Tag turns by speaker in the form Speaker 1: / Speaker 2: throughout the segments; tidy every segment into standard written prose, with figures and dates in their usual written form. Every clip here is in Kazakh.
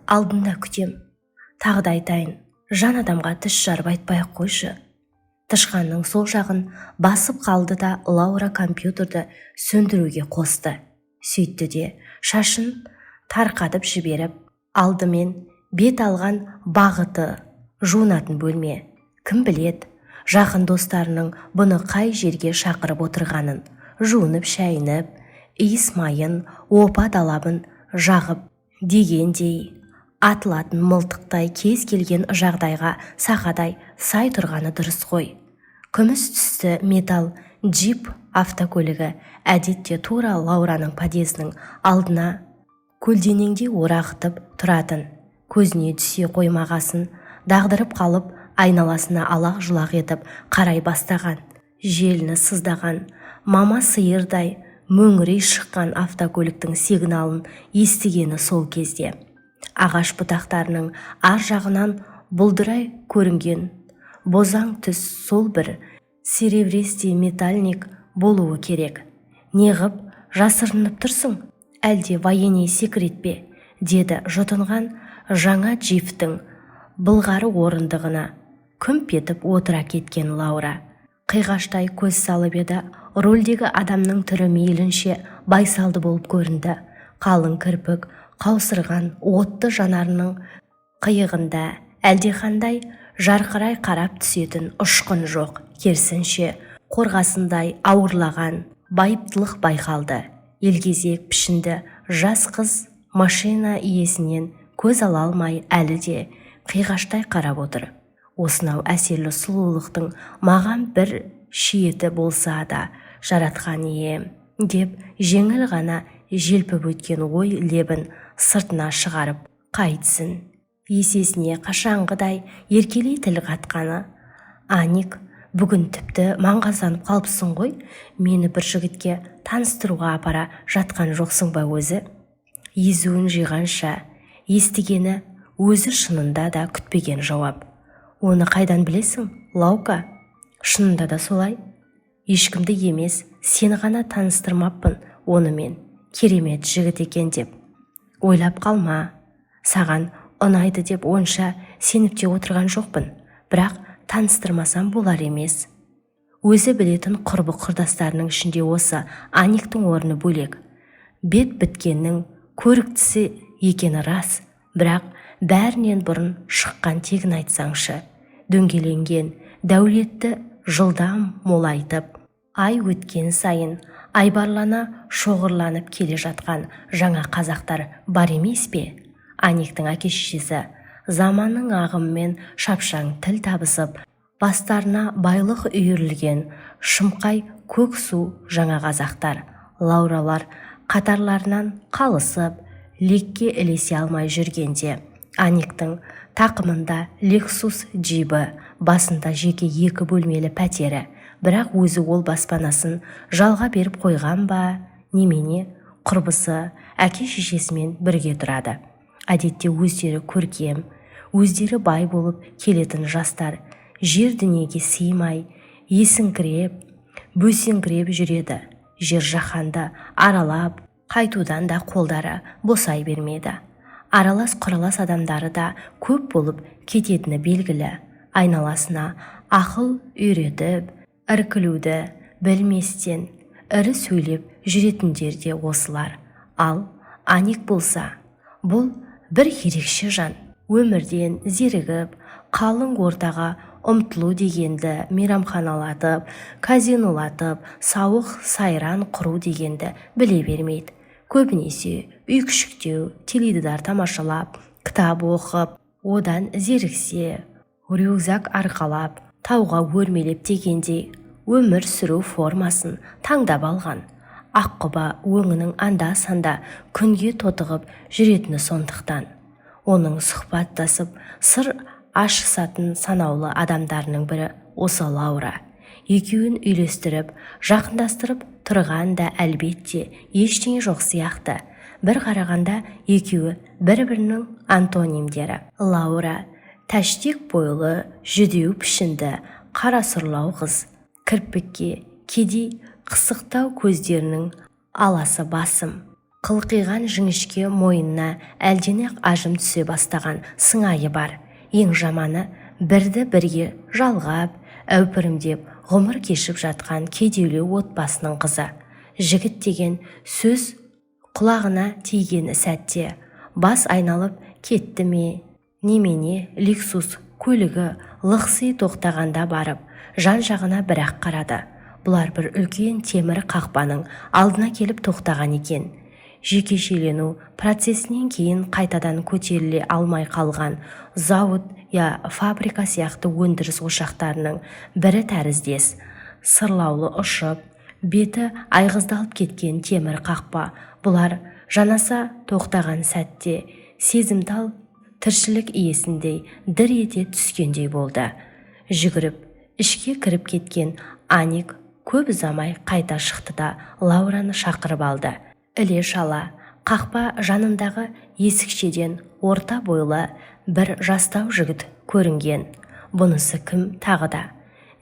Speaker 1: Алдында күтем. Тағы да айтайын, жан адамға тіс жарып айтпай-ақ қойшы. Тышқанның сол жағын басып қалды да, Лаура компьютерді сөндіруге қосты. Сөйтті де, шашын тарқатып жіберіп, алдымен бет алған бағыты жуынатын бөлме. Кім білет, жақын достарының бұны қай жерге шақырып отырғанын. Жуынып, шайынып, иіс майын, опа далабын жағып дегендей, атылатын мылтықтай кез келген жағдайға сақадай сай тұрғаны дұрыс қой. Күміс түсті металл джип автокөлігі әдетте тура Лаураның подъезінің алдына көлденеңдей орағытып тұратын. Көзіне түсе қоймағасын, дағдырып қалып, айналасына алақ-жұлақ етіп қарай бастаған. Желіні сыздаған мама сиырдай мөңірей шыққан автокөліктің сигналын естігені сол кезде, ағаш бұтақтарының ар жағынан бұлдырай көрінген бозаң түс сол бір серебристый металлик болуы керек. «Неғып жасырынып тұрсың? Әлде военный секрет пе?» — деді жұтынған жаңа джиптің былғары орындығына күмп етіп отыра кеткен Лаура. Қиғаштай көз салып еді, рульдегі адамның түрі мейлінше байсалды болып көрінді. Қалың кірпік қаусырған отты жанарының қиығында әлдеқандай жарқырай қарап түсетін ұшқын жоқ, керісінше, қорғасындай ауырлаған байыптылық байқалды. Елгезек пішінді жас қыз машина иесінен көз ала алмай, әлі де қиғаштай қарап отыр. «Осынау әсерлі сұлулықтың маған бір шиеті болса да, жаратқан ием», — деп жеңіл ғана желпіп өткен ой лебін сыртына шығарып қайтсін? Есесіне қашанғыдай еркелей тіл қатқаны: «Аник, бүгін тіпті маңғазданып қалыпсың ғой. Мені бір жігітке таныстыруға апара жатқан жоқсың ба өзі?» Езуін жиғанша естігені өзі шынында да күтпеген жауап: «Оны қайдан білесің, Лаука?» «Шынында да солай. Ешкімді емес, сені ғана таныстырмаппын онымен. Керемет жігіт екен деп ойлап қалма. Саған ұнайды деп онша сеніп те отырған жоқпын, бірақ таныстырмасам болар емес». Өзі білетін құрбы құрдастарының ішінде осы Аниктің орны бөлек. Бет біткеннің көріктісі екені рас, бірақ бәрінен бұрын шыққан тегін айтсаңшы, дөңгеленген дәулетті жылдам молайтып, ай өткен сайын айбарлана шоғырланып келе жатқан жаңа қазақтар бар емес пе? Аниктің әке-шешесі заманның ағымымен шапшаң тіл табысып, бастарына байлық үйірілген шымқай көк су жаңа қазақтар. Лауралар қатарларынан қалысып, лекке ілесе алмай жүргенде, Аниктің тақымында «Лексус» джибі, басында жеке екі бөлмелі пәтері. Бірақ өзі ол баспанасын жалға беріп қойған ба, немене, құрбысы әке-шешесімен бірге тұрады. Әдетте өздері көркем, өздері бай болып келетін жастар жер дүниеге сыймай есіңкіреп, бөсеңкіреп жүреді. Жер жаһанды аралап қайтудан да қолдары босай бермейді. Аралас құралас адамдары да көп болып кететіні белгілі. Айналасына ақыл үйретіп, іркілуді білместен ірі сөйлеп жүретіндер де осылар. Ал Аник болса, бұл бір ерекше жан. Өмірден зерігіп, қалың ортаға ұмтылу дегенді, мейрамханалатып, казинолатып, сауық сайран құру дегенді біле бермейді. Көбінесе үй күшіктеу, теледидар тамашалап, кітап оқып, одан зеріксе, рюкзак арқалап, тауға өрмелеп дегендей өмір сүру формасын таңдап алған. Аққұба өңінің анда-санда күнге тотығып жүретіні сондықтан. Оның сұхбаттасып, сыр ашысатын санаулы адамдарының бірі осы Лаура. Екеуін үйлестіріп, жақындастырып тұрған да, әлбетте, ештеңе жоқ сияқты. Бір қарағанда, екеуі бір-бірінің антонимдері. Лаура тәштек бойлы, жүдеу пішінді, қарасұрлау қыз. Кірпікке кедей, қысықтау көздерінің аласы басым. Қылқиған жіңішке мойнына әлден-ақ ажым түсе бастаған сыңайы бар. Ең жаманы, бірді бірге жалғап, әупірімдеп ғұмыр кешіп жатқан кедейлеу отбасының қызы. Жігіт деген сөз құлағына тиген сәтте бас айналып кетті ме, немене, «Лексус» көлігі лықси тоқтағанда барып жан-жағына бір-ақ қарады. Бұлар бір үлкен темір қақпаның алдына келіп тоқтаған екен. Жекешелену процесінен кейін қайтадан көтеріле алмай қалған зауыт я фабрика сияқты өндіріс ошақтарының бірі тәріздес, сырлаулы ұшып, беті айғыздалып кеткен темір қақпа бұлар жанаса тоқтаған сәтте сезімтал тіршілік иесіндей дір ете түскендей болды. Жүгіріп ішке кіріп кеткен Аник көп ұзамай қайта шықты да, Лаураны шақырып алды. Іле-шала қақпа жанындағы есікшеден орта бойлы бір жастау жігіт көрінген. Бұнысы кім тағы да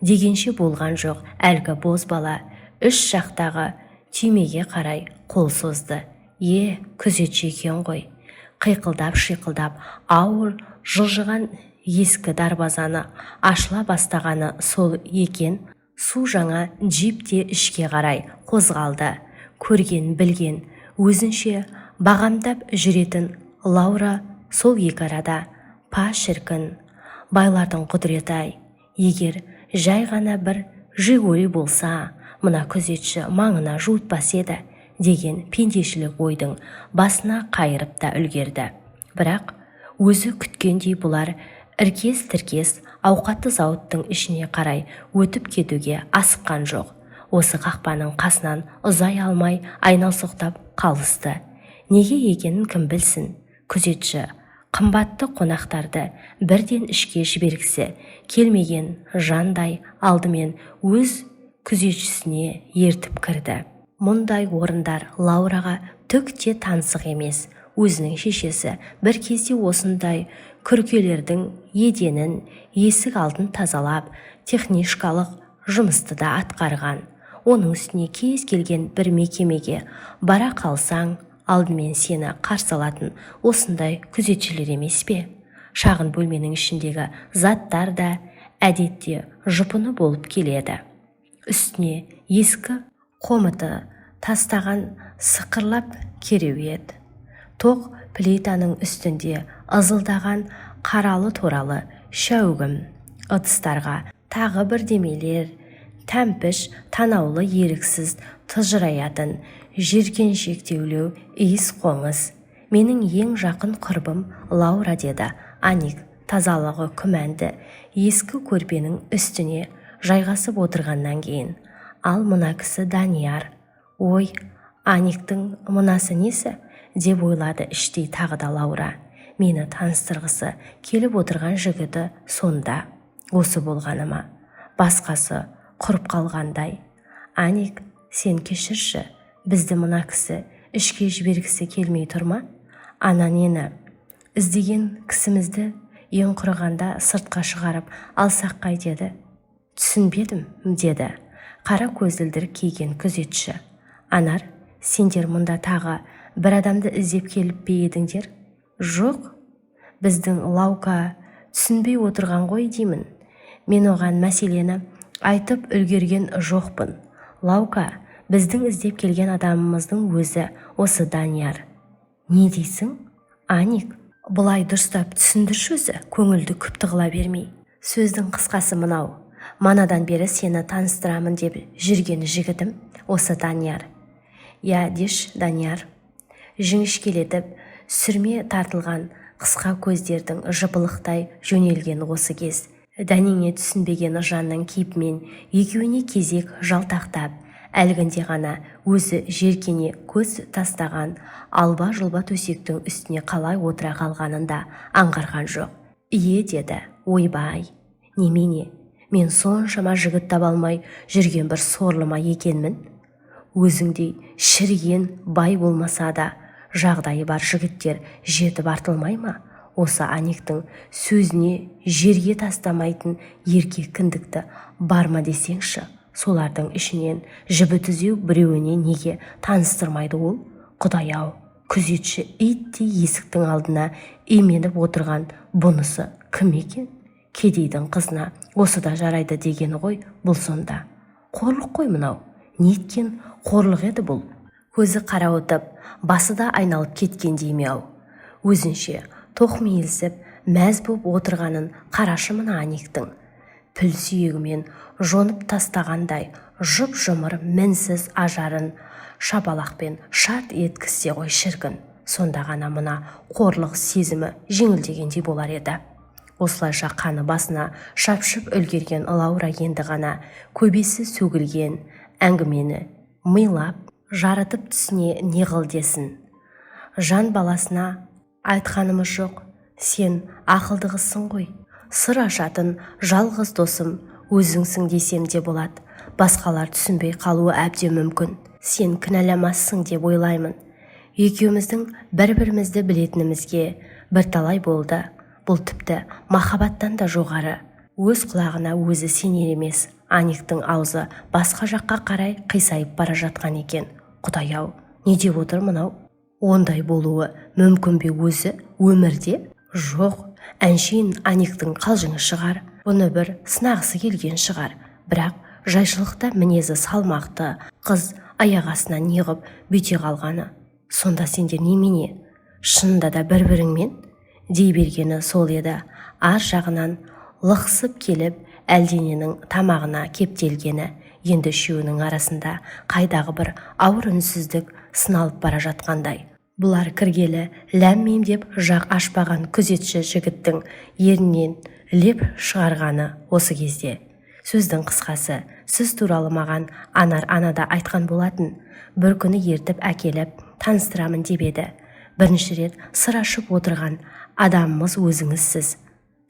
Speaker 1: дегенше болған жоқ, әлгі бозбала үш жақтағы түймеге қарай қол созды. Е, күзетші екен ғой. Қиқылдап-шиқылдап ауыр жылжыған ескі дарбазаны ашыла бастағаны сол екен, су жаңа джип те ішке қарай қозғалды. Көрген-білген, өзінше бағамдап жүретін Лаура сол екі арада: «Па, шіркін, байлардың құдіреті-ай! Егер жай ғана бір «Жигули» болса, мына күзетші маңына жуытпас еді», – деген пендешілік ойдың басына қайырып та үлгерді. Бірақ өзі күткендей бұлар іркес-тіркес ауқатты зауыттың ішіне қарай өтіп кетуге асыққан жоқ. Осы қақпаның қасынан ұзай алмай, айналсоқтап қалысты. Неге екенін кім білсін, күзетші қымбатты қонақтарды бірден ішке жібергісі келмеген жандай алдымен өз күзетшісіне ертіп кірді. Мұндай орындар Лаураға түк те таңсық емес. Өзінің шешесі бір кезде осындай күркелердің еденін, есік алдын тазалап, техничкалық жұмысты да атқарған. Оның үстіне кез келген бір мекемеге бара қалсаң, алдымен сені қарсы алатын осындай күзетшілер емес пе? Шағын бөлменің ішіндегі заттар да әдетте жұпыны болып келеді. Үстіне ескі қомыты тастаған сықырлап кереует, тоқ плитаның үстінде ызылдаған қаралы-торалы шәугім ыдыстарға тағы бірдемелер тәмпіш танаулы, еріксіз тыжыраятын жиіркеншектеулеу иіс қоңыс. «Менің ең жақын құрбым Лаура», – деді Аник тазалығы күмәнді ескі көрпенің үстіне жайғасып отырғаннан кейін. «Ал мына кісі Данияр». «Ой, Аниктің мынасы несі?» деп ойлады іштей тағы да Лаура. «Мені таныстырғысы келіп отырған жігіті сонда осы болғаны ма? Басқасы құрып қалғандай. Аник, сен кешірші, бізді мына кісі ішке жібергісі келмей тұр ма? Ана нені, іздеген кісімізді ең құрығанда сыртқа шығарып алсақ қайтеді?» «Түсінбедім», – деді қара көзілдірік киген күзетші. «Анар, сендер мұнда тағы бір адамды іздеп келіп пе едіңдер?» «Жоқ, біздің Лаука түсінбей отырған ғой деймін. Мен оған мәселені айтып үлгерген жоқпын. Лаука, біздің іздеп келген адамымыздың өзі осы Данияр». «Не дейсің, Аник? Былай дұрыстап түсіндірші өзі, көңілді күпті қыла бермей». «Сөздің қысқасы мынау: манадан бері сені таныстырамын деп жүрген жігітім осы Данияр». «Иә деш, Данияр». Жіңішкелетіп сүрме тартылған қысқа көздердің жыпылықтай жөнелген осы кез дәнеңе түсінбеген жанның кейпімен екеуіне кезек жалтақтап, әлгінде ғана өзі жеркене көз тастаған алба-жұлба төсектің үстіне қалай отыра қалғанын да аңғарған жоқ. «Ие», – деді. «Ойбай, немене, мен соншама жігіт таба алмай жүрген бір сорлы ма екенмін? Өзіңдей шіріген бай болмаса да, жағдайы бар жігіттер жетіп артылмай ма? Осы Аниктің сөзіне жерге тастамайтын еркек кіндікті бар ма десеңші? Солардың ішінен жібі түзеу біреуіне неге таныстырмайды ол?» Құдай-ау, күзетші иттей есіктің алдына именіп отырған бұнысы кім екен? Кедейдің қызына осы да жарайды дегені ғой бұл сонда. Қорлық қой мынау. Неткен қорлық еді бұл? Көзі қарауытып, басы да айналып кеткендей ме-ау. Өзінше тоқмейілсіп, мәз боп отырғанын қарашы мына Аниктің. Піл сүйегімен жонып тастағандай жұп-жұмыр мінсіз ажарын шапалақпен шарт еткізсе ғой шіркін. Сонда ғана мына қорлық сезімі жеңілдегендей болар еді. Осылайша қаны басына шапшып үлгерген Лаура енді ғана көбесі сөгілген әңгімені милап, жарытып түсіне не қыл десін. Жан баласына айтқанымыз жоқ, сен ақылды қызсың ғой. Сыр ашатын жалғыз досым өзіңсің десем де болады. Басқалар түсінбей қалуы әбден мүмкін. Сен кінәламассың деп ойлаймын. Екеуміздің бір-бірімізді білетінімізге бірталай болды. Бұл тіпті махаббаттан да жоғары. Өз құлағына өзі сенер емес. Аниктің аузы басқа жаққа қарай қисайып бара жатқан екен. Құдай-ау, не деп отыр мынау? Ондай болуы мүмкін бе өзі өмірде? Жоқ, әншейін Аниктің қалжыңы шығар. Бұны бір сынағысы келген шығар. Бірақ жайшылықта мінезі салмақты қыз аяқ астынан неғып бүйте қалғаны? Сонда сендер немене? Шынында да бір-біріңмен? Дей бергені сол еді. Ар жағынан лықсып келіп, әлдененің тамағына кептелгені. Енді үшеуінің арасында қайдағы бір ауыр үнсіздік сыналып бара жатқандай. Бұлар кіргелі ләм-мим деп жақ ашпаған күзетші жігіттің ернінен леп шығарғаны осы кезде. Сөздің қысқасы, сіз туралы маған Анар анада айтқан болатын. Бір күні ертіп әкеліп таныстырамын деп еді. Бірінші рет сыр ашып отырған адамымыз өзіңізсіз.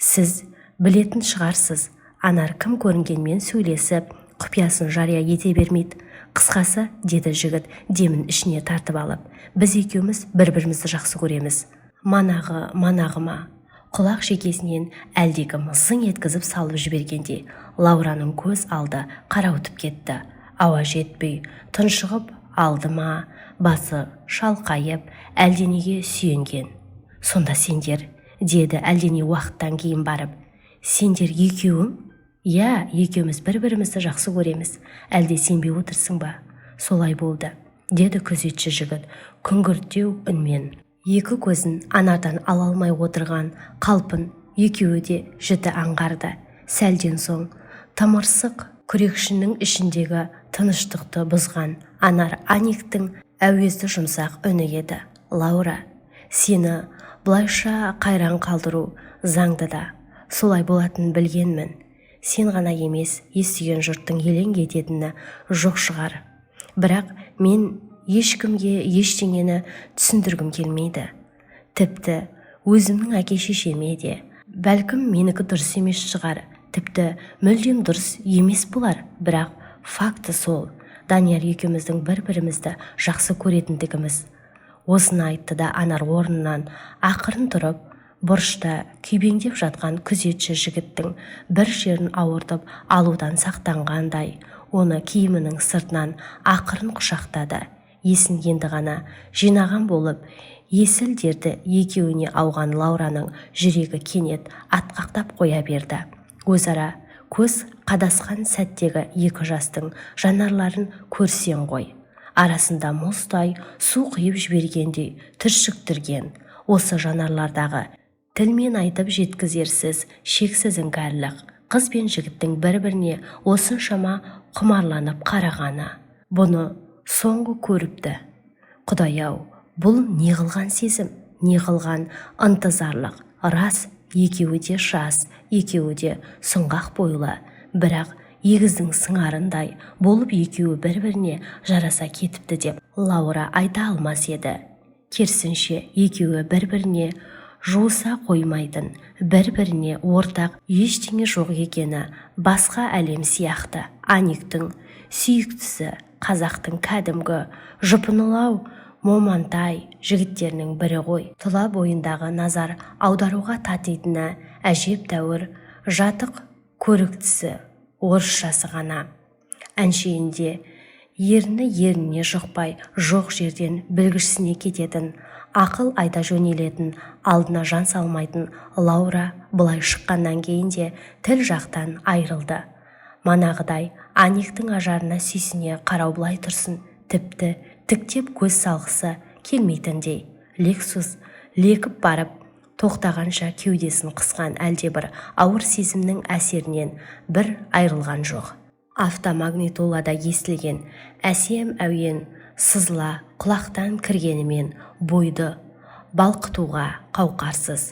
Speaker 1: Сіз білетін шығарсыз, Анар кім көрінгенмен сөйлесіп, құпиясын жария ете бермейді. Қысқасы, деді жігіт демін ішіне тартып алып, біз екеуміз бір-бірімізді жақсы көреміз. Манағы, манағы ма? Құлақ шекесінен әлдекім зың еткізіп салып жібергендей, Лаураның көз алды қарауытып кетті. Ауа жетпей, тұншығып алды ма, басы шалқайып, әлденеге сүйенген. Сонда сендер, деді әлдене уақыттан кейін барып, сендер екеуің? Иә, екеуміз бір-бірімізді жақсы көреміз. Әлде сенбей отырсың ба? Солай болды, деді күзетші жігіт күңгірттеу үнмен. Екі көзін Анардан ала алмай отырған қалпын екеуі де жіті аңғарды. Сәлден соң тымырсық күрекшінің ішіндегі тыныштықты бұзған Анар Аниктің әуезді жұмсақ үні еді. Лаура, сені бұлайша қайран қалдыру заңды да. Солай болатынын білгенмін. Сен ғана емес, естіген жұрттың елең ететіні жоқ шығар. Бірақ мен ешкімге ештеңені түсіндіргім келмейді. Тіпті өзімнің әке-шешеме де. Бәлкім менікі дұрыс емес шығар, тіпті мүлдем дұрыс емес болар, бірақ факті сол. Данияр екеуміздің бір-бірімізді жақсы көретіндігіміз. Осыны айтты да Анар орнынан ақырын тұрып, бұрышта күйбеңдеп жатқан күзетші жігіттің бір жерін ауыртып алудан сақтанғандай, оны киімінің сыртынан ақырын құшақтады. Есін енді ғана жинаған болып, есіл дерті екеуіне ауған Лаураның жүрегі кенет атқақтап қоя берді. Өзара көз қадасқан сәттегі екі жастың жанарларын көрсең ғой. Арасында мұздай су құйып жібергендей түршіктірген осы жанарлардағы тілмен айтып жеткізерсіз шексіз іңкәрлік, қыз бен жігіттің бір-біріне осыншама құмарланып қарағаны. Бұны соңғы көріпті. Құдай-ау, бұл не қылған сезім, не қылған ынтызарлық? Рас, екеуі де жас, екеуі де сұңғақ бойлы, бірақ егіздің сыңарындай болып екеуі бір-біріне жараса кетіпті деп Лаура айта алмас еді. Керісінше, екеуі бір-біріне жуыса қоймайтын, бір-біріне ортақ ештеңе жоқ екені басқа әлем сияқты. Аниктің сүйіктісі қазақтың кәдімгі жұпынылау момантай жігіттерінің бірі ғой. Тұла бойындағы назар аударуға татитыны әжептәуір жатық көріктісі орысшасы ғана. Әншейінде Еріні ерініне жұқпай, жоқ жерден білгішсіне кететін, ақыл айта жөнелетін, алдына жан салмайтын Лаура былай шыққаннан кейін де тіл жақтан айырылды. Манағыдай Аниктің ажарына сүйсіне қарау былай тұрсын, тіпті тіктеп көз салғысы келмейтіндей. Лексус лекіп барып тоқтағанша кеудесін қысқан әлдебір ауыр сезімнің әсерінен бір айырылған жоқ. Автомагнитолада естілген әсем әуен сызыла құлақтан кіргенімен, бойды балқытуға қауқарсыз.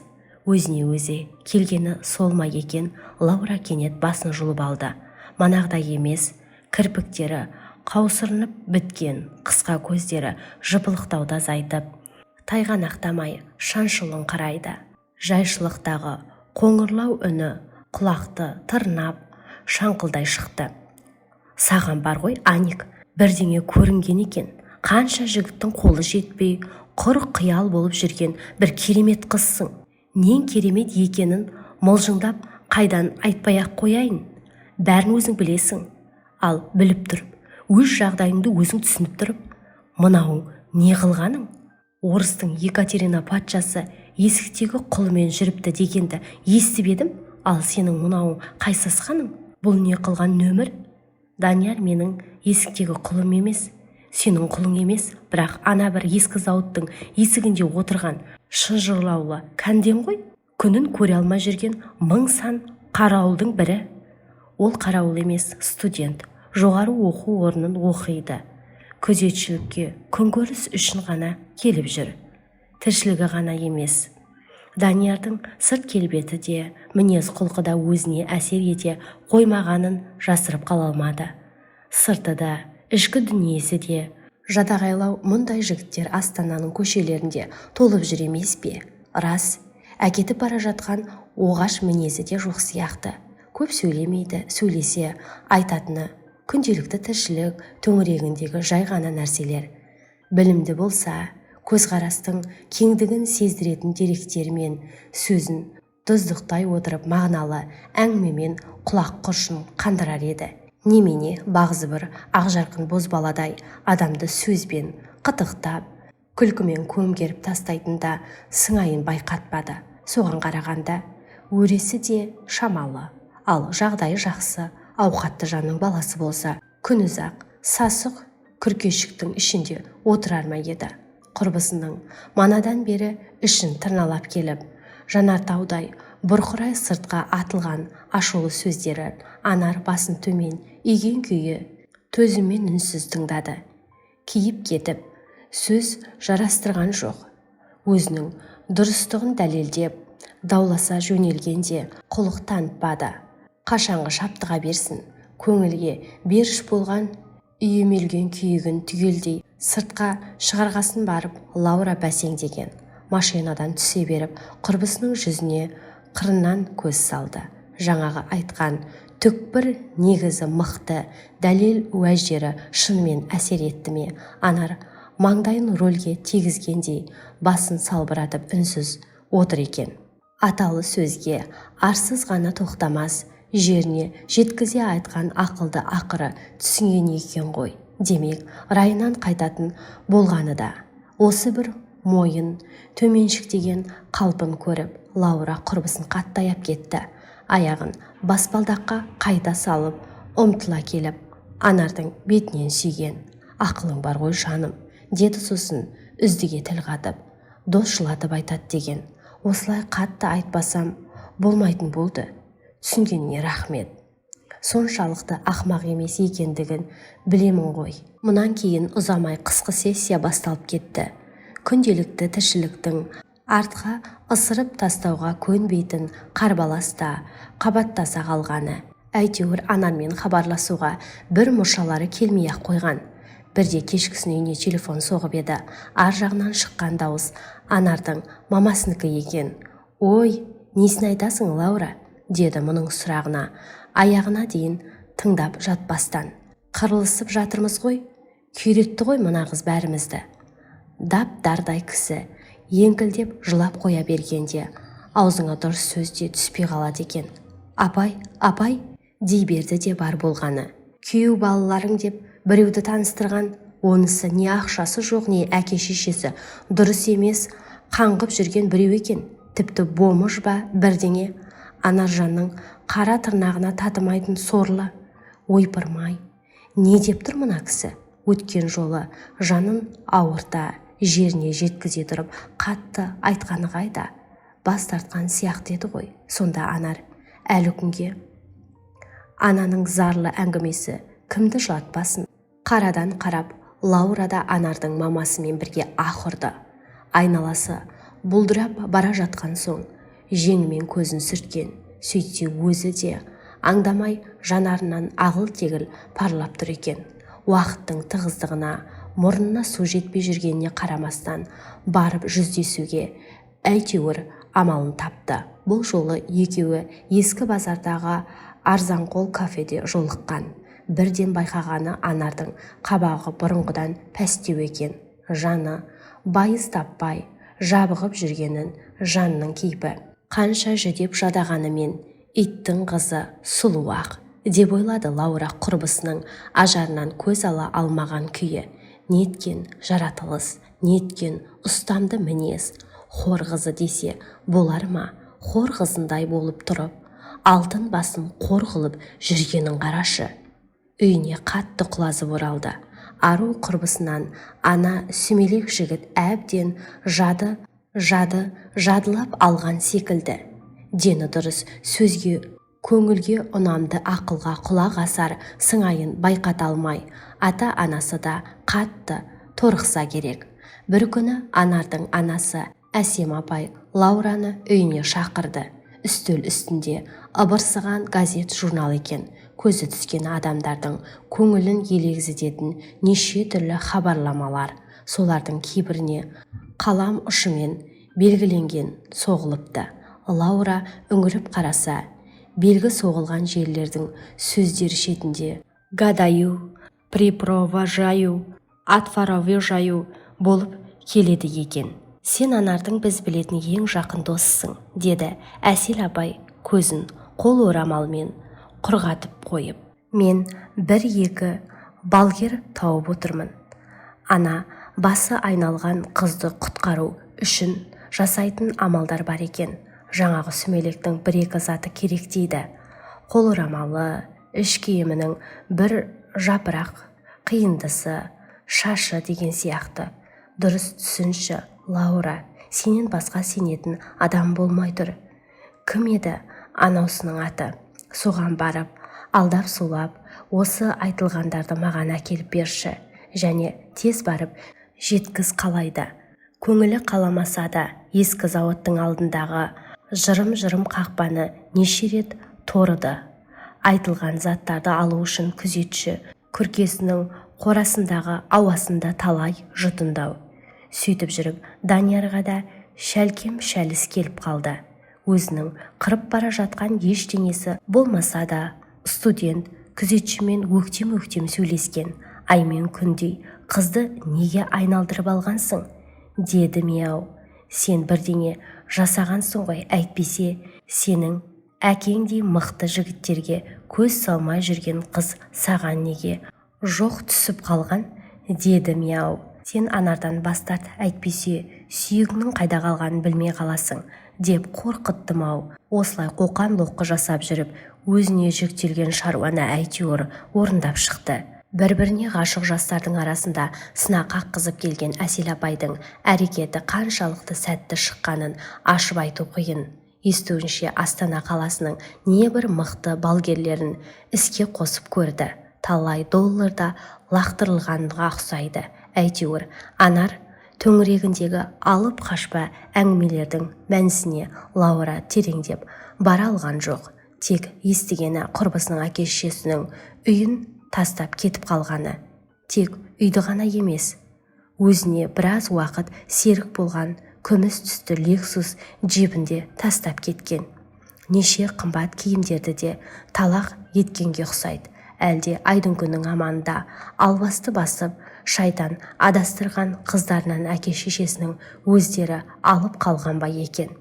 Speaker 1: Өзіне өзі келгені сол ма екен, Лаура кенет басын жұлып алды. Манағыдай емес, кірпіктері қаусырынып біткен, қысқа көздері жыпылықтауды азайтып, тайғанақтамай шаншылыңқырайды. Жайшылықтағы қоңырлау үні құлақты тырнап, шаңқылдай шықты. «Саған бар ғой, Аник, бірдеңе көрінген екен. Қанша жігіттің қолы жетпей, құр қиял болып жүрген бір керемет қызсың. Нең керемет екенін мылжыңдап қайдан айтпай-ақ қояйын, бәрін өзің білесің. Ал біліп тұрып, өз жағдайыңды өзің түсініп тұрып, мынауың не қылғаның? Орыстың Екатерина патшасы есіктегі құлымен жүріпті дегенді естіп едім, ал сенің мынауың қай сасқаның? Бұл не қылған нөмір?» «Данияр менің есіктегі құлым емес, сенің құлың емес, бірақ ана бір ескі зауыттың есігінде отырған шынжырлаулы кәнден ғой. Күнін көре алмай жүрген мың сан қарауылдың бірі. Ол қарауыл емес, студент, жоғары оқу орнын оқиды. Күзетшілікке күнкөріс үшін ғана келіп жүр. Тіршілігі ғана емес». Даниярдың сырт келбеті де, мінез құлқы да өзіне әсер ете қоймағанын жасырып қала алмады. Сырты да, ішкі дүниесі де жадағайлау мұндай жігіттер Астананың көшелерінде толып жүр емес пе? Рас, әкетіп бара жатқан оғаш мінезі де жоқ сияқты. Көп сөйлемейді, сөйлесе, айтатыны күнделікті тіршілік төңірегіндегі жай ғана нәрселер. Білімді болса, көзқарастың кеңдігін сездіретін деректермен сөзін тұздықтай отырып, мағыналы әңгімемен құлақ құрышын қандырар еді. Немене, бағзы бір ақжарқын бозбаладай адамды сөзбен қытықтап, күлкімен көмкеріп тастайтын да сыңайын байқатпады. Соған қарағанда, өресі де шамалы. Ал жағдайы жақсы, ауқатты жанның баласы болса, күнұзақ сасық күркешіктің ішінде отырар ма еді? Құрбысының манадан бері ішін тырналап келіп, жанартаудай бұрқырай сыртқа атылған ашулы сөздері Анар басын төмен иген күйі төзіммен үнсіз тыңдады. Кейіп кетіп, сөз жарастырған жоқ. Өзінің дұрыстығын дәлелдеп, дауласа жөнелгенде құлық танытпады. Қашанғы шаптыға берсін? Көңілге беріш болған үйемелген күйігін түгелдей сыртқа шығарғасын барып, Лаура бәсеңдеген. Машинадан түсе беріп, құрбысының жүзіне қырынан көз салды. Жаңағы айтқан түкпір негізі мықты дәлел уәждері шынымен әсер етті ме, Анар маңдайын рульге тигізгендей басын салбыратып, үнсіз отыр екен. Аталы сөзге арсыз ғана тоқтамас, жеріне жеткізе айтқан ақылды ақыры түсінген екен ғой. Демек, райынан қайтатын болғаны да осы. Бір мойын төменшіктеген қалпын көріп, Лаура құрбысын қатты аяп кетті. Аяғын баспалдаққа қайта салып, ұмтыла келіп, Анардың бетінен сүйген. «Ақылың бар ғой, жаным», – деді сосын үздіге тіл қатып. «Дос жылатып айтады деген. Осылай қатты айтпасам болмайтын болды. Түсінгеніңе рахмет. Соншалықты ақымақ емес екендігін білемін ғой». Мұнан кейін ұзамай қысқы сессия басталып кетті. Күнделікті тіршіліктің артқа ысырып тастауға көнбейтін қарбалас та қабаттаса қалғаны. Әйтеуір, Анармен хабарласуға бір мұршалары келмей-ақ қойған. Бірде кешкісін үйіне телефон соғып еді, ар жағынан шыққан дауыс Анардың мамасынікі екен. «Ой, несін айтасың, Лаура?» – деді мұның сұрағына аяғына дейін тыңдап жатпастан. «Қырылысып жатырмыз ғой. Күйретті ғой мына қыз бәрімізді». Дап-дардай кісі еңкілдеп жылап қоя бергенде, аузыңа дұрыс сөз де түспей қалады екен. «Апай, апай», – дей берді де бар болғаны. «Күйеу балаларың деп Біреуді таныстырған, онысы не ақшасы жоқ, не әке-шешесі дұрыс емес, қаңғып жүрген біреу екен. Тіпті бомж ба, бірдеңе. Анаржанның қара тырнағына татымайтын сорлы. Ойпырмай, не деп тұр мына кісі? Өткен жолы жанын ауырта, жеріне жеткізе тұрып қатты айтқаны қайда? Бас тартқан сияқты еді ғой сонда Анар. Әлі күнге ананың зарлы әңгімесі кімді жылатпасын? Қарадан қарап Лаура да Анардың мамасымен бірге аһ ұрды. Айналасы бұлдырап бара жатқан соң жеңімен көзін сүрткен. Сөйтсе, өзі де аңдамай жанарынан ағыл-тегіл парлап тұр екен. Уақыттың тығыздығына, мұрнына су жетпей жүргеніне қарамастан, барып жүздесуге әйтеуір амалын тапты. Бұл жолы екеуі ескі базардағы арзанқол кафеде жолыққан. Бірден байқағаны, Анардың қабағы бұрынғыдан пәстеу екен. Жаны байыз таппай жабығып жүргенін жанның кейпі. Қанша жүдеп жадағанымен, иттің қызы сұлу-ақ деп ойлады Лаура құрбысының ажарынан көз ала алмаған күйі. Неткен жаратылыс, неткен ұстамды мінез! Хор қызы десе болар ма? Хор қызындай болып тұрып, алтын басын қор қылып жүргенін қарашы. Үйіне қатты құлазып оралды. Ару құрбысынан ана сүмелек жігіт әбден жады жады жадылап алған секілді. Дені дұрыс сөзге, көңілге ұнамды ақылға құлақ асар сыңайын байқата алмай, ата-анасы да қатты торықса керек. Бір күні Анардың анасы Әсем апай Лаураны үйіне шақырды. Үстел үстінде ыбырсыған газет, журнал екен. Көзі түскен адамдардың көңілін елегзітетін неше түрлі хабарламалар. Солардың кейбіріне қалам ұшымен белгіленген соғылыпты. Лаура үңіліп қараса, белгі соғылған жерлердің сөздер шетінде «гадаю», «припровожаю», «отпровожаю» болып келеді екен. «Сен Анардың біз білетін ең жақын досысың», – деді Әсел апай көзін қол орамалмен құрғатып қойып. «Мен бір-екі балгер тауып отырмын. Ана басы айналған қызды құтқару үшін жасайтын амалдар бар екен. Жаңағы сүмелектің бір-екі заты керек дейді: қол орамалы, іш киімінің бір жапырақ қиындысы, шашы деген сияқты. Дұрыс түсінші, Лаура, сенен басқа сенетін адам болмай тұр. Кім еді анаусының аты? Соған барып, алдап-сулап, осы айтылғандарды маған әкеліп берші және тез барып жеткіз қалайда». Көңілі қаламаса да, ескі зауыттың алдындағы жырым-жырым қақпаны неше рет торыды. Айтылған заттарды алу үшін күзетші күркесінің қорасындағы ауасында талай жұтындау. Сөйтіп жүріп Даниярға да шәлкем-шәліс келіп қалды. Өзінің қырып бара жатқан ештеңесі болмаса да, студент күзетшімен өктем-өктем сөйлескен. «Ай мен күндей қызды неге айналдырып алғансың?» деді ме-ау. «Сен бірдеңе жасағансың ғой, әйтпесе сенің әкеңдей мықты жігіттерге көз салмай жүрген қыз саған неге жоқ түсіп қалған?» деді ме-ау. «Сен Анардан бас тарт, әйтпесе сүйегіңнің қайда қалғанын білмей қаласың», – деп қорқытты ма-ау. Осылай қоқан-лоққы жасап жүріп, өзіне жүктелген шаруаны әйтеуір орындап шықты. Бір-біріне ғашық жастардың арасында сына қаққызып келген Әсел апайдың әрекеті қаншалықты сәтті шыққанын ашып айту қиын. Естуінше, Астана қаласының небір мықты балгерлерін іске қосып көрді. Талай доллар да лақтырылғанға ұқсайды. Әйтеуір Анар төңірегіндегі алып қашпа әңгімелердің мәнісіне Лаура тереңдеп бара алған жоқ. Тек естігені, құрбысының әке-шешесінің үйін тастап кетіп қалғаны. Тек үйді ғана емес, өзіне біраз уақыт серік болған күміс түсті «Лексус» джипін де тастап кеткен. Неше қымбат киімдерді де талақ еткенге ұқсайды. Әлде айдың күннің аманында албасты басып, шайтан адастырған қыздарынан әке-шешесінің өздері алып қалған ба екен?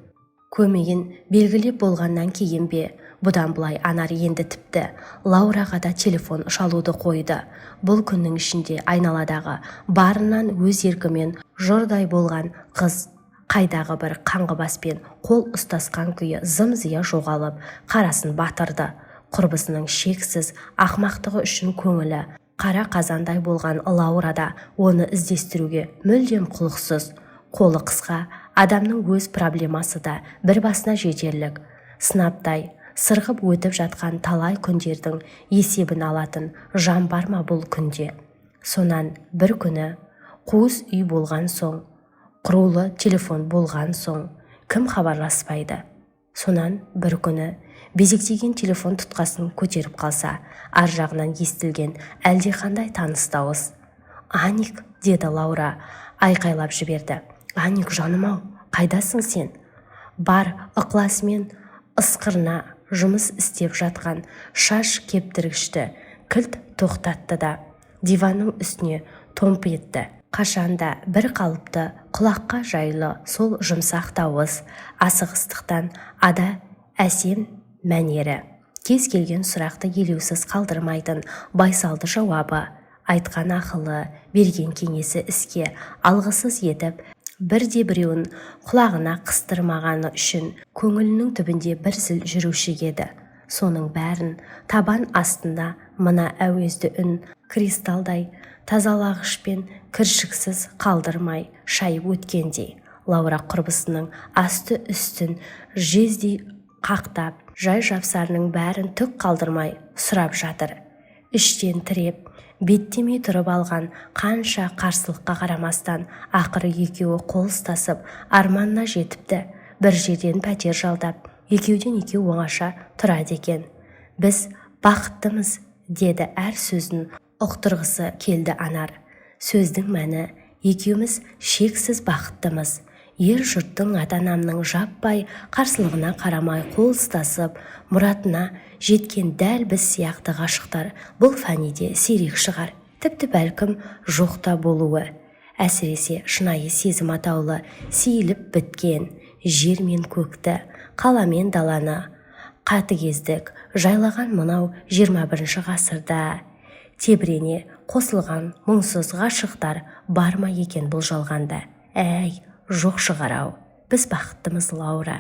Speaker 1: Көмейін белгілеп болғаннан кейін бе, Бұдан былай Анар енді тіпті Лаураға да телефон шалуды қойды. Бұл күннің ішінде айналадағы барынан өз еркімен жұрдай болған қыз қайдағы бір қаңғыбаспен қол ұстасқан күйі зым-зия жоғалып, қарасын батырды. Құрбысының шексіз ақмақтығы үшін көңілі қара қазандай болған Лаура да оны іздестіруге мүлдем құлықсыз. Қолы қысқа адамның өз проблемасы да бір басына жетерлік. Сынаптай сырғып өтіп жатқан талай күндердің есебін алатын жан бар ма бұл күнде? Сонан бір күні, қуыс үй болған соң, құрулы телефон болған соң, кім хабарласпайды? Сонан бір күні безектеген телефон тұтқасын көтеріп қалса, ар жағынан естілген әлдеқандай таныс дауыс. «Аник!» – деді Лаура, айқайлап жіберді. «Аник, жаным-ау, қайдасың сен?» Бар ықыласымен ысқырына жұмыс істеп жатқан шаш кептіргішті кілт тоқтатты да, диванның үстіне томп етті. Қашанда бір қалыпты, құлаққа жайлы сол жұмсақ дауыс, асығыстықтан ада әсем мәнері, кез келген сұрақты елеусіз қалдырмайтын байсалды жауабы, айтқан ақылы, берген кеңесі іске алғысыз етіп, бірде-біреуін құлағына қыстырмағаны үшін көңілінің түбінде бір зіл жүруші еді. Соның бәрін табан астында мына әуезді үн кристалдай тазалағышпен кіршіксіз қалдырмай шайып өткендей. Лаура құрбысының асты-үстін жездей қақтап, жай-жапсарының бәрін түк қалдырмай сұрап жатыр. Іштен тіреп, беттемей тұрып алған қанша қарсылыққа қарамастан, ақыры екеуі қол ұстасып, арманына жетіпті. Бір жерден пәтер жалдап, екеуден екеу оңаша тұрады екен. «Біз бақыттымыз», – деді әр сөзін ұқтырғысы келді Анар. Сөздің мәні: екеуміз шексіз бақыттымыз. Ел жұрттың, ата-анамның жаппай қарсылығына қарамай, қол ұстасып, мұратына жеткен дәл біз сияқты ғашықтар бұл фәниде сирек шығар, тіпті бәлкім жоқ та болуы. Әсіресе шынайы сезім атаулы сейіліп біткен, жер мен көкті, қала мен даланы қатыгездік жайлаған мынау 21-ғасырда тебірене қосылған мұңсыз ғашықтар бар ма екен бұл жалғанда? Әй, жоқ шығар-ау. Біз бақыттымыз, Лаура.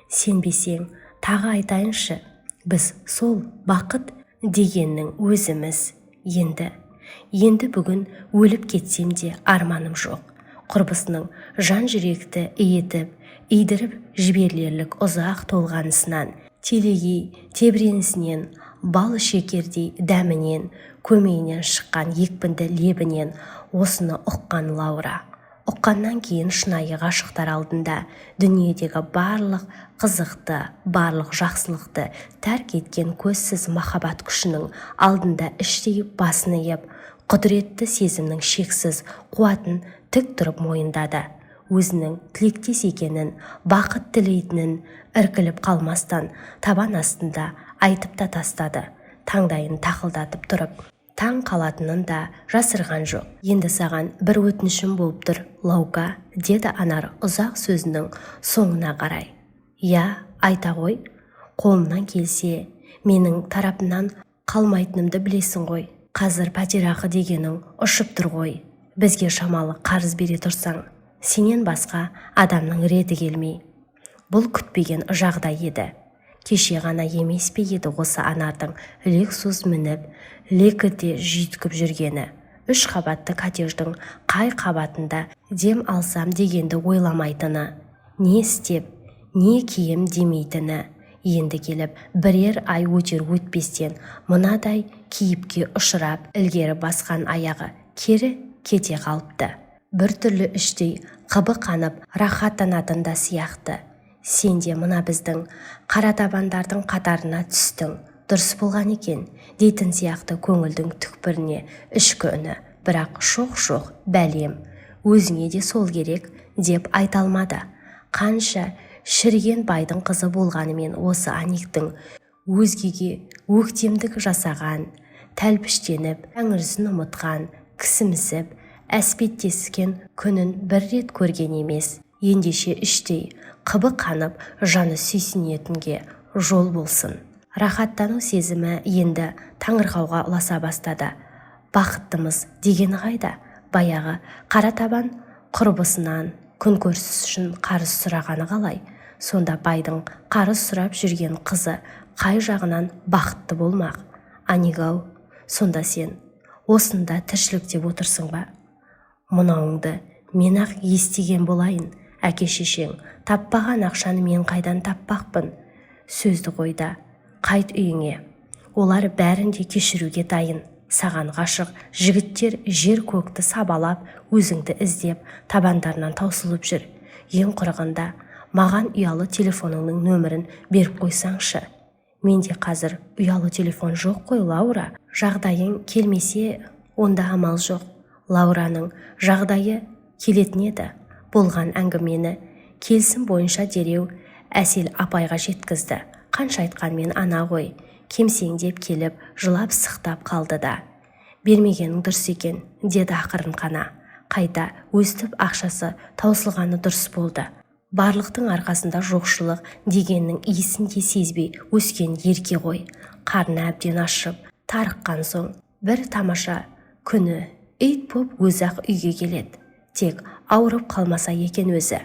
Speaker 1: Сенбесең, тағы айтайыншы: біз сол бақыт дегеннің өзіміз. Енді бүгін өліп кетсем де арманым жоқ. Құрбысының жан жүректі иітіп, идіріп жіберерлік ұзақ толғанысынан, телегей тебіренісінен, бал шекердей дәмінен, көмейінен шыққан екпінді лебінен осыны ұққан Лаура. Ұққаннан кейін шынайы ғашықтар алдында дүниедегі барлық қызықты, барлық жақсылықты тәрк еткен көзсіз махаббат күшінің алдында іштей басын иіп, құдіретті сезімнің шексіз қуатын тік тұрып мойындады. Өзінің тілектес екенін, бақыт тілейтінін іркіліп қалмастан табан астында айтып та тастады. Таңдайын тақылдатып тұрып таң қалатынын да жасырған жоқ. «Енді саған бір өтінішім болып тұр, Лаука», – деді Анар ұзақ сөзінің соңына қарай. «Иә, айта ғой. Қолымнан келсе, менің тарапымнан қалмайтынымды білесің ғой. Қазір пәтерақы дегенің ұшып тұр ғой. Бізге шамалы қарыз бере тұрсаң, сенен басқа адамның реті келмей». Бұл күтпеген жағдай еді. Кеше ғана емес пе еді осы Анардың «Лексус» мініп, лекіте жүйткіп жүргені, үш қабатты коттедждің қай қабатында дем алсам дегенді ойламайтыны, не істеп, не кием демейтіні? Енді келіп, бірер ай өтер өтпестен мынадай кейіпке ұшырап, ілгері басқан аяғы кері кете қалыпты. Біртүрлі іштей қыбы қанып, рахаттанатын да сияқты. «Сен де мына біздің қаратабандардың қатарына түстің, дұрыс болған екен», – дейтін сияқты көңілдің түкпіріне ішкі үні. Бірақ «Шоқ, бәлем, өзіңе де сол керек» деп айта алмады. Қанша шіріген байдың қызы болғанымен, осы Аниктің өзгеге өктемдік жасаған, тәлпіштеніп, тәңірісін ұмытқан, кісімсіп әспеттескен күнін бір рет көрген емес. Ендеше іштей қыбы қанып, жаны сүйсінетінге жол болсын. Рахаттану сезімі енді таңырқауға ұласа бастады. Бақыттымыз дегені қайда? Баяғы қара табан құрбысынан күнкөріс үшін қарыз сұрағаны қалай? Сонда байдың қарыз сұрап жүрген қызы қай жағынан бақытты болмақ? Анигау, сонда сен осында тіршілік деп отырсың ба? Мынауыңды мен-ақ естіген болайын. Әке-шешең таппаған ақшаны мен қайдан таппақпын? Сөзді қой да, қайт үйіңе. Олар бәрін де кешіруге дайын. Саған ғашық жігіттер жер-көкті сабалап, өзіңді іздеп, табандарынан таусылып жүр. Ең құрығанда маған ұялы телефоныңның нөмірін беріп қойсаңшы. Менде қазір ұялы телефон жоқ қой, Лаура. Жағдайың келмесе, онда амал жоқ. Лаураның жағдайы келетін еді. Болған әңгімені келісім бойынша дереу Әсел апайға жеткізді. Қанша айтқанмен ана ғой, кемсеңдеп келіп, жылап-сықтап қалды да. Бермегенің дұрыс екен, деді ақырын қана. Қайта өстіп ақшасы таусылғаны дұрыс болды. Барлықтың арқасында жоқшылық дегеннің иісін де сезбей өскен ерке ғой. Қарны әбден ашып, тарыққан соң бір тамаша күні ит боп өзі-ақ үйге келеді. Тек ауырып қалмаса екен өзі.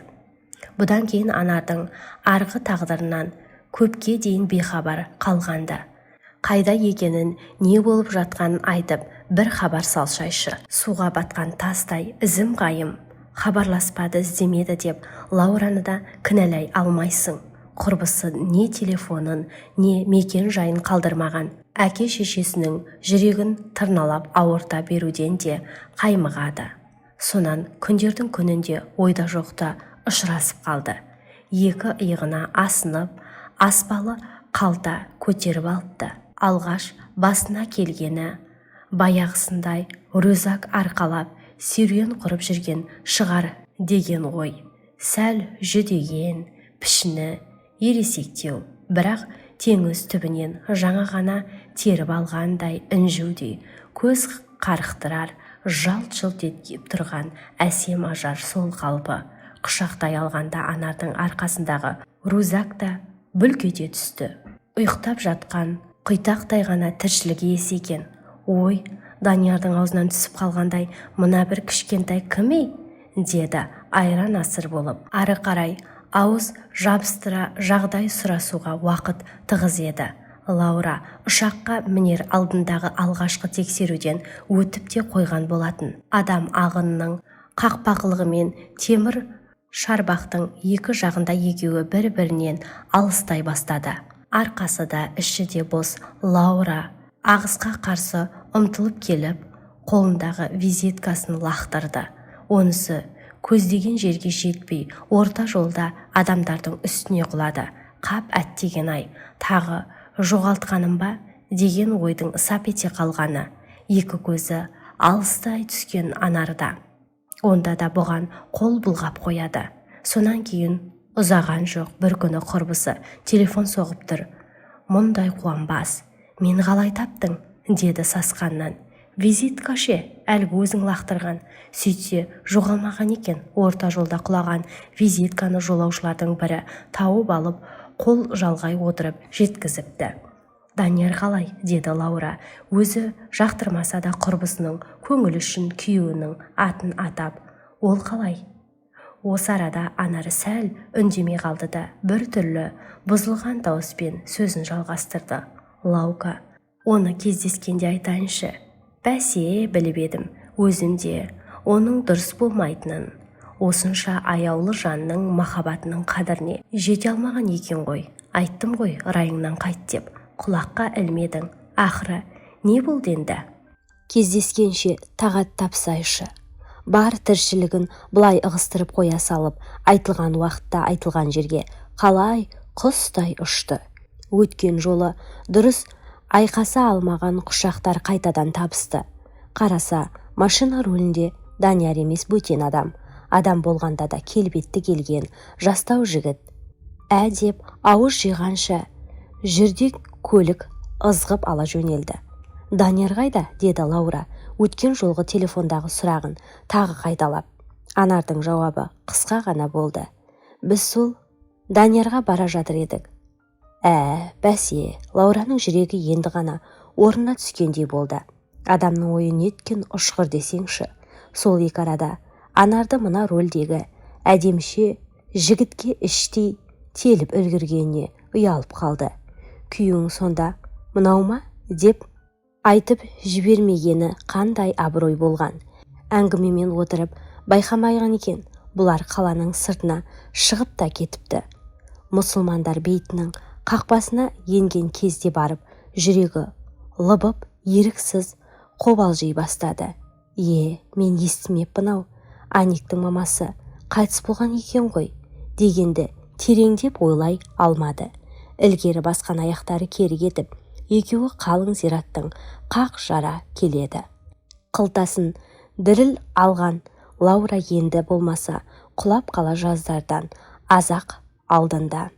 Speaker 1: Бұдан кейін Анардың арғы тағдырынан көпке дейін бейхабар қалғанды. Қайда екенін, не болып жатқанын айтып, бір хабар салсайшы. Суға батқан тастай ізім қайым. Хабарласпады, іздемеді деп Лаураны да кінәлай алмайсың. Құрбысы не телефонын, не мекен жайын қалдырмаған. Әке-шешесінің жүрегін тырналап ауырта беруден де қаймығады. Сонан күндердің күнінде ойда жоқта ұшырасып қалды. Екі иығына асынып, аспалы қалта көтеріп алыпты. Алғаш басына келгені баяғысындай рюкзак арқалап, серуен құрып жүрген шығар деген ой. Сәл жүдеген, пішіні ересектеу, бірақ теңіз түбінен жаңа ғана теріп алғандай інжудей көз қарықтырар жалт-жұлт етіп тұрған әсем ажар сол қалпы. Құшақтай алғанда Анардың арқасындағы рюкзак та бүлк ете түсті. Ұйықтап жатқан құйтақтай ғана тіршілік иесі екен. Ой, Даниярдың аузынан түсіп қалғандай, мына бір кішкентай кім ей? Деді айран асыр болып. Ары қарай ауыз жабыстыра жағдай сұрасуға уақыт тығыз еді. Лаура ұшаққа мінер алдындағы алғашқы тексеруден өтіп те қойған болатын. Адам ағынының қақпақылығымен темір шарбақтың екі жағында екеуі бір-бірінен алыстай бастады. Арқасы да, іші де бос Лаура ағысқа қарсы ұмтылып келіп, қолындағы визиткасын лақтырды. Онысы көздеген жерге жетпей, орта жолда адамдардың үстіне құлады. Қап, әттеген-ай, тағы жоғалтқаным ба деген ойдың сап ете қалғаны. Екі көзі алыстай түскен Анарда. Онда да бұған қол бұлғап қояды. Сонан кейін ұзаған жоқ, бір күні құрбысы телефон соғып тұр. Мұндай қуанбас. Мен қалай таптың? Деді сасқаннан. Визитка ше, әлгі өзің лақтырған. Сөйтсе, жоғалмаған екен. Орта жолда құлаған визитканы жолаушылардың бірі тауып алып, қол жалғай отырып жеткізіпті. Данияр қалай? Деді Лаура, өзі жақтырмаса да құрбысының көңілі үшін күйеуінің атын атап. Ол қалай? Осы арада Анар сәл үндемей қалды да, бір түрлі бұзылған дауыспен сөзін жалғастырды. Лаука, оны кездескенде айтайыншы. Бәсе, біліп едім өзім де оның дұрыс болмайтынын. Осынша аяулы жанның махаббатының қадіріне жете алмаған екен ғой. Айттым ғой райыңнан қайт деп, құлаққа ілмедің. Ақыры не болды енді? Кездескенше тағат тапсайшы. Бар тіршілігін былай ығыстырып қоя салып, айтылған уақытта айтылған жерге қалай құстай ұшты. Өткен жолы дұрыс айқаса алмаған құшақтар қайтадан табысты. Қараса, машина рулінде Данияр емес, бөтен адам. Адам болғанда да келбетті келген жастау жігіт. Ә деп ауыз жиғанша жүрдек көлік ызғып ала жөнелді. Данияр қайда? Деді Лаура өткен жолғы телефондағы сұрағын тағы қайталап. Анардың жауабы қысқа ғана болды. Біз сол Даниярға бара жатыр едік. Ә, бәсе, Лаураның жүрегі енді ғана орнына түскендей болды. Адамның ойы неткен ұшқыр десеңші. Сол екі арада Анарды мына рөлдегі әдеміше жігітке іштей теліп үлгергеніне ұялып қалды. Күйеуің сонда мынау ма деп айтып жібермегені қандай абырой болған. Әңгімемен отырып байқамаған екен, бұлар қаланың сыртына шығып та кетіпті. Мұсылмандар бейітінің қақпасына енген кезде барып жүрегі лыбып, еріксіз қобалжи бастады. Е, мен естімеппін-ау, Аниктің мамасы қайтыс болған екен ғой дегенді тереңдеп ойлай алмады. Ілгері басқан аяқтары кері кетіп, екеуі қалың зираттың қақ жара келеді. Қылтасын діріл алған Лаура енді болмаса құлап қала жаздардан аз-ақ алдында.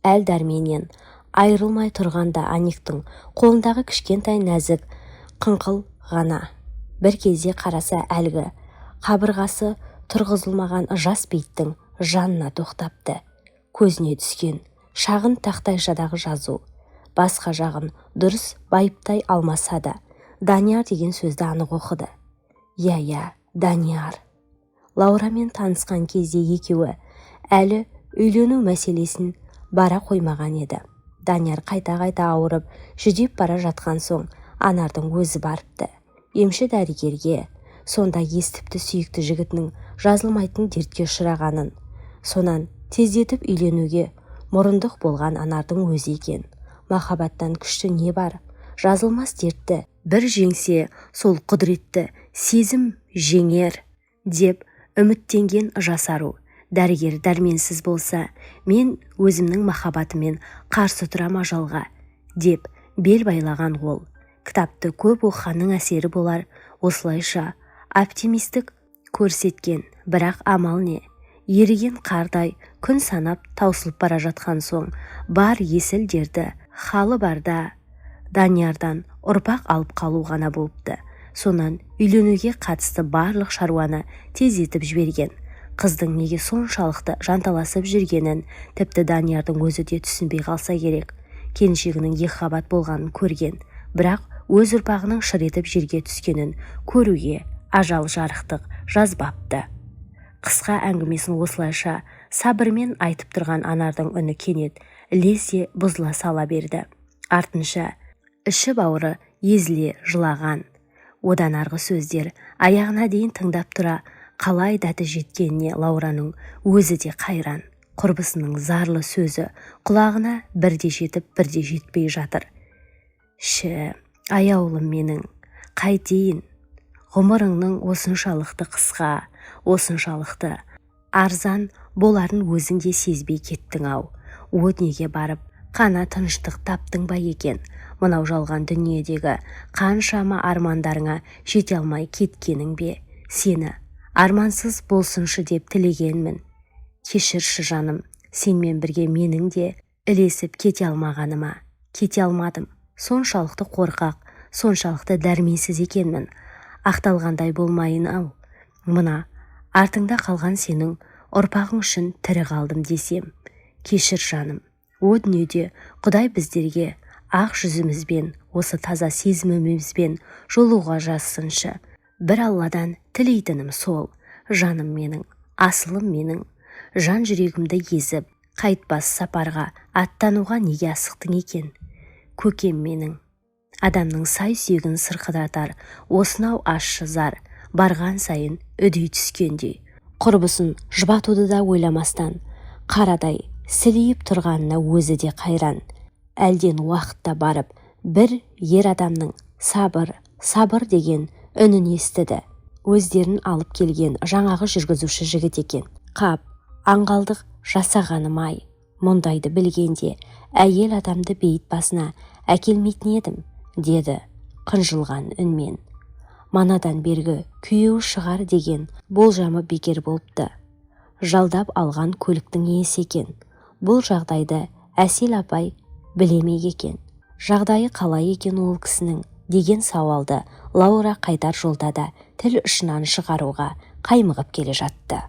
Speaker 1: Әл-дәрменнен айырылмай тұрғанда Аниктің қолындағы кішкентай нәзік қыңқыл ғана. Бір кезде қараса, әлгі қабырғасы тұрғызылмаған жас бейіттің жанына тоқтапты. Көзіне түскен шағын тақтайшадағы жазу. Басқа жағын дұрыс байыптай алмаса да, Данияр деген сөзді анық оқыды. Иә, иә, Данияр. Лаурамен танысқан кезде екеуі әлі үйлену мәселесін бара қоймаған еді. Данияр қайта-қайта ауырып, жүдеп бара жатқан соң Анардың өзі барыпты емші дәрігерге. Сонда естіпті сүйікті жігітінің жазылмайтын дертке ұшырағанын. Сонан тездетіп үйленуге мұрындық болған Анардың өзі екен. Махаббаттан күшті не бар? Жазылмас дертті бір жеңсе, сол құдіретті сезім жеңер деп үміттенген жасару. Дәрігер дәрменсіз болса, мен өзімнің махаббатыммен қарсы тұрам ажалға деп бел байлаған ол. Кітапты көп оқығанның әсері болар, осылайша оптимистік көрсеткен. Бірақ амал не, еріген қардай күн санап таусылып бара жатқан соң, бар есіл дерті халы барда Даниярдан ұрпақ алып қалу ғана болыпты. Сонан үйленуге қатысты барлық шаруаны тездетіп жіберген. Қыздың неге соншалықты жанталасып жүргенін тіпті Даниярдың өзі де түсінбей қалса керек. Келіншегінің екіқабат болғанын көрген, бірақ өз ұрпағының шыр етіп жерге түскенін көруге ажал жарықтық жазбапты. Қысқа әңгімесін осылайша сабырмен айтып тұрған Анардың үні кенет лезде бұзыла сала берді. Артынша іші-бауыры езіле жылаған. Одан арғы сөздер аяғына дейін тыңдап тұра қалай дәті жеткеніне Лаураның өзі де қайран. Құрбысының зарлы сөзі құлағына бірде жетіп, бірде жетпей жатыр. Ші, аяулым менің, қайтейін, ғұмырыңның осыншалықты қысқа, осыншалықты арзан боларын өзің де сезбей кеттің-ау. О дүниеге барып қана тыныштық таптың ба екен? Мынау жалған дүниедегі қаншама армандарыңа жете алмай кеткенің бе? Сені армансыз болсыншы деп тілегенмін. Кешірші, жаным, сенмен бірге менің де ілесіп кете алмағаныма. Кете алмадым. Соншалықты қорқақ, соншалықты дәрменсіз екенмін. Ақталғандай болмайын-ау. Мына артыңда қалған сенің ұрпағың үшін тірі қалдым десем. Кешір, жаным. О дүниеде Құдай біздерге ақ жүзімізбен, осы таза сезімімізбен жолығуға жазсыншы. Бір Алладан тілейтінім сол. Жаным менің, асылым менің, жан жүрегімді езіп, қайтпас сапарға аттануға неге асықтың екен? Көкем менің. Адамның сай сүйегін сырқыратар осынау ащы зар барған сайын үдей түскендей. Құрбысын жұбатуды да ойламастан қарадай сілейіп тұрғанына өзі де қайран. Әлден уақытта барып бір ер адамның сабыр, сабыр деген үнін естіді. Өздерін алып келген жаңағы жүргізуші жігіт екен. Қап, аңғалдық жасағаным-ай, мұндайды білгенде әйел адамды бейіт басына әкелмейтін едім, деді қынжылған үнмен. Манадан бергі күйеуі шығар деген болжамы бекер болыпты. Жалдап алған көліктің иесі екен. Бұл жағдайды Әсел апай біле ме екен? Жағдайы қалай екен ол кісінің деген сауалды Лаура қайтар жолда да тіл ұшынан шығаруға қаймығып келе жатты.